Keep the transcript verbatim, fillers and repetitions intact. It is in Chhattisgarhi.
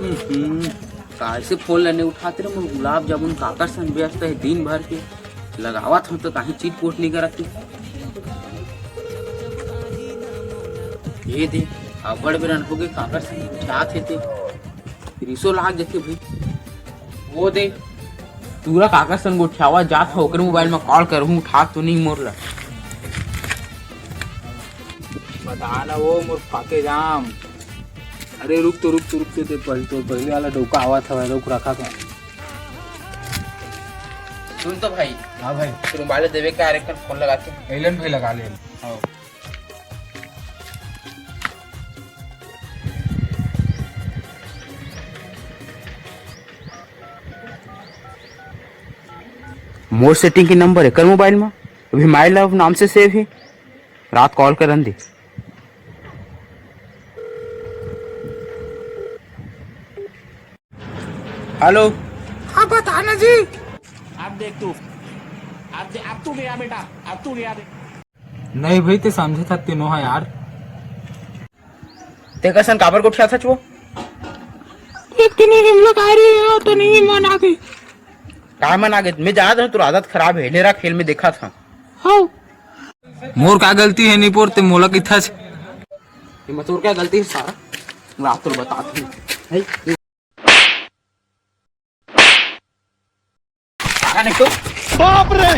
हम्म, काहे से फोन ल नइ उठात रे? मोर गुलाब जामुन काकर संग व्यस्त हे दिन भर के, लगावत हंव तो काहीं चीज पोस्ट नइ करत हे। ये दे, अब्बड़ बेरन होगे काकर संग उठात हे ते। रिसो लाग जथे भाई। वो दे, टूरा काकर संग गोठियावा जात ह, ओकर मोबाइल म कॉल करहूं, उठा तो नहीं मोर ला। बता ना वो मोर फाके जाम। अरे रुक तो, रुक तो, रुक तो, ते पहले तो, पहले वाला डौका आवत हवय, रुक रखा था। सुन तो भाई। हाँ भाई। तू मोबाइल देवे का, अरे कर फोन लगा के। एलन भाई लगा ले। हाँ। मोर सेटिंग के नंबर एकर मोबाइल म, अभी माय लव नाम से सेव हे। रात कॉल करन दे। हेलो। हाँ, बता ना जी। अब देख तू, अब दे, अब तू गया बेटा, अब तू गया देख। नहीं भाई, ते समझे था तीनों हा यार। ते कसन काबर गोठियाथस वो? एक दिन ही हम लोग आ रहे हो तो नहीं मन आ गई। का मन आ गई? मैं जानत हूँ तोर आदत खराब हे, नेरा खेल में देखा था। हाँ। मोर का गलती हे निपोर, ते मोला किथस? ये मैं तोर क्या गलती हे सारा? मैं आप तो बताती हूँ। नहीं। अरे तो बाप रे।